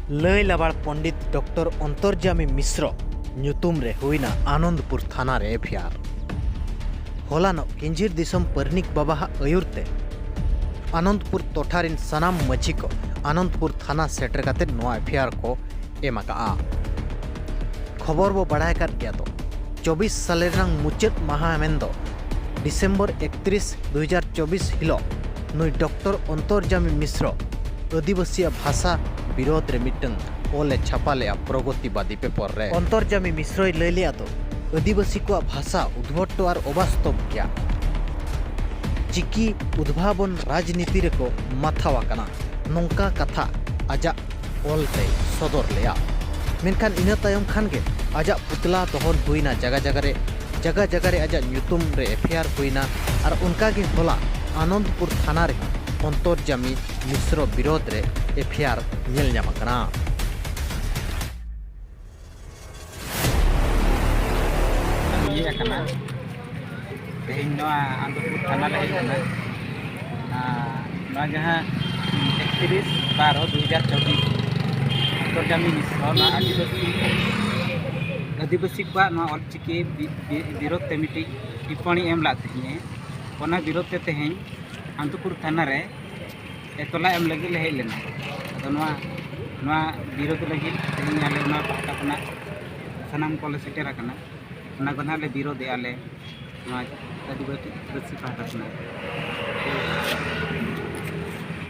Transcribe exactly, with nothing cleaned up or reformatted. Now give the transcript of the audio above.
ᱞᱟᱹᱭ ᱞᱟᱵᱟᱲ ᱯᱚᱱᱰᱤᱛ ᱰᱚᱠᱴᱚᱨ ᱚᱱᱛᱚᱨᱡᱟᱢᱤ ᱢᱤᱥᱨᱚ ᱧᱩᱛᱩᱢ ᱨᱮ ᱦᱩᱭᱱᱟ ᱟᱱᱚᱱᱫᱯᱩᱨ ᱛᱷᱟᱱᱟ ᱨᱮ ᱮᱯᱷ ᱟᱭ ᱟᱨ᱾ ᱦᱚᱞᱟᱱᱚᱜ ᱠᱤᱧᱡᱷᱤᱨ ᱫᱤᱥᱚᱢ ᱯᱟᱨᱱᱤᱠ ᱵᱟᱵᱟᱣᱟᱜ ᱟᱹᱭᱩᱨ ᱛᱮ ᱟᱱᱚᱱᱫᱯᱩᱨ ᱴᱚᱴᱷᱟ ᱨᱤᱱ ᱥᱟᱱᱟᱢ ᱢᱟᱹᱡᱷᱤ ᱠᱚ ᱟᱱᱚᱱᱫᱯᱩᱨ ᱛᱷᱟᱱᱟ ᱥᱮᱴᱮᱨ ᱠᱟᱛᱮ ᱱᱚᱣᱟ ᱮᱯᱷ ᱟᱭ ᱟᱨ ᱠᱚ ᱮᱢ ᱟᱠᱟᱜᱼᱟ᱾ ᱠᱷᱚᱵᱚᱨ ᱵᱚ ᱵᱟᱲᱟᱭ ᱟᱠᱟᱫ ᱜᱮᱭᱟ ᱛᱚ, ᱪᱚᱵᱵᱤᱥ ᱥᱟᱞᱮ ᱨᱮᱱᱟᱝ ᱢᱩᱪᱟᱹᱫ ᱢᱟᱦᱟ ᱢᱮᱱᱫᱚ ᱰᱤᱥᱮᱢᱵᱚᱨ ᱮᱠᱛᱨᱤᱥ, ᱫᱩ ᱦᱟᱡᱟᱨ ᱪᱚᱵᱵᱤᱥ ᱦᱤᱞᱳᱜ ᱱᱩᱭ ᱰᱚᱠᱴᱚᱨ ᱚᱱᱛᱚᱨᱡᱟᱢᱤ ᱢᱤᱥᱨᱚ ᱟᱹᱫᱤᱵᱟᱹᱥᱤᱭᱟᱜ ᱵᱷᱟᱥᱟ ᱵᱤᱨᱳᱫᱷ ᱨᱮ ᱢᱤᱫᱴᱟᱝ ᱚᱞ ᱮ ᱪᱷᱟᱯᱟ ᱞᱮᱫᱼᱟ ᱯᱨᱚᱜᱚᱛᱤᱵᱟᱫᱤ ᱯᱮᱯᱚᱨ ᱨᱮ᱾ ᱚᱱᱛᱚᱨᱡᱟᱢᱤ ᱢᱤᱥᱨᱚᱭ ᱞᱟᱹᱭ ᱞᱮᱫᱼᱟ ᱫᱚ, ᱟᱹᱫᱤᱵᱟᱹᱥᱤ ᱠᱚᱣᱟᱜ ᱵᱷᱟᱥᱟ ᱩᱫᱵᱷᱚᱴᱴᱚ ᱟᱨ ᱚᱵᱟᱥᱛᱚᱵ ᱜᱮᱭᱟ᱾ ᱪᱤᱠᱤ ᱩᱫᱵᱷᱟᱵᱚᱱ ᱨᱟᱡᱽᱱᱤᱛᱤ ᱨᱮᱠᱚ ᱢᱟᱛᱷᱟᱣ ᱟᱠᱟᱱᱟ, ᱱᱚᱝᱠᱟ ᱠᱟᱛᱷᱟ ᱟᱡᱟᱜ ᱚᱞ ᱛᱮᱭ ᱥᱚᱫᱚᱨ ᱞᱮᱫᱼᱟ᱾ ᱢᱮᱱᱠᱷᱟᱱ ᱤᱱᱟᱹ ᱛᱟᱭᱚᱢ ᱠᱷᱟᱱ ᱜᱮ ᱟᱡᱟᱜ ᱯᱩᱛᱞᱟ ᱫᱚᱦᱚᱱ ᱦᱩᱭᱱᱟ ᱡᱟᱜᱟ ᱡᱟᱜᱟ ᱨᱮ, ᱡᱟᱜᱟ ᱡᱟᱜᱟ ᱨᱮ ᱟᱡᱟᱜ ᱧᱩᱛᱩᱢ ᱨᱮ ᱮᱯᱷ ᱟᱭ ᱟᱨ ᱦᱩᱭᱱᱟ᱾ ᱟᱨ ᱚᱱᱠᱟ ᱜᱮ ᱦᱚᱞᱟ ᱟᱱᱚᱱᱫᱯᱩᱨ ᱛᱷᱟᱱᱟ ᱨᱮᱦᱚᱸ ᱚᱱᱛᱚᱨᱡᱟᱢᱤ ᱢᱤᱥᱨᱚ ᱵᱤᱨᱳᱫᱷ ᱨᱮ ᱮᱯᱷ ᱟᱭ ᱟᱨ ᱧᱮᱞ ᱧᱟᱢ ᱟᱠᱟᱱᱟ᱾ ᱤᱭᱟᱹ ᱟᱠᱟᱱᱟ᱾ ᱛᱮᱦᱮᱧ ᱱᱚᱣᱟ ᱟᱱᱚᱱᱫᱯᱩᱨ ᱛᱷᱟᱱᱟ ᱞᱮ ᱦᱮᱡ ᱞᱮᱱᱟ᱾ ᱟᱨ ᱱᱚᱣᱟ ᱡᱟᱦᱟᱸ ᱮᱠᱛᱨᱤᱥ ᱵᱟᱨᱚ ᱫᱩ ᱦᱟᱡᱟᱨ ᱪᱚᱵᱵᱤᱥ ᱚᱱᱛᱚᱨᱡᱟᱢᱤ ᱢᱤᱥᱨᱚ ᱱᱚᱣᱟ ᱟᱹᱫᱤᱵᱟᱹᱥᱤ, ᱟᱹᱫᱤᱵᱟᱹᱥᱤ ᱠᱚᱣᱟᱜ ᱱᱚᱣᱟ ᱚᱞᱪᱤᱠᱤ ᱵᱤ-, ᱵᱤ-, ᱵᱤᱨᱳᱫᱷ ᱛᱮ ᱢᱤᱫᱴᱤᱡ ᱴᱤᱯᱯᱚᱬᱤ ᱮᱢ ᱞᱟᱜ ᱛᱟᱦᱮᱸᱫ᱾ ᱚᱱᱟ ᱵᱤᱨᱳᱫᱷ ᱛᱮ ᱛᱮᱦᱮᱧ ᱟᱱᱚᱱᱫᱯᱩᱨ ᱛᱷᱟᱱᱟ ᱨᱮ ᱮᱛᱚᱞᱟ ᱮᱢ ᱞᱟᱹᱜᱤᱫ ᱞᱮ ᱦᱮᱡ ᱞᱮᱱᱟ᱾ ᱟᱫᱚ ᱱᱚᱣᱟ, ᱱᱚᱣᱟ ᱵᱤᱨᱳᱫᱷ ᱞᱟᱹᱜᱤᱫ ᱛᱮᱦᱮᱧ ᱟᱞᱮ ᱚᱱᱟ ᱯᱟᱦᱴᱟ ᱠᱷᱚᱱᱟᱜ ᱥᱟᱱᱟᱢ ᱠᱚᱞᱮ ᱥᱮᱴᱮᱨ ᱟᱠᱟᱱᱟ᱾ ᱚᱱᱟ ᱠᱚ ᱱᱟᱦᱟᱜ ᱞᱮ ᱵᱤᱨᱳᱫᱷᱮᱜᱼᱟ ᱞᱮ ᱱᱚᱣᱟ ᱟᱹᱫᱤᱵᱟᱹᱥᱤ ᱯᱟᱦᱴᱟ ᱠᱷᱚᱱᱟᱜ᱾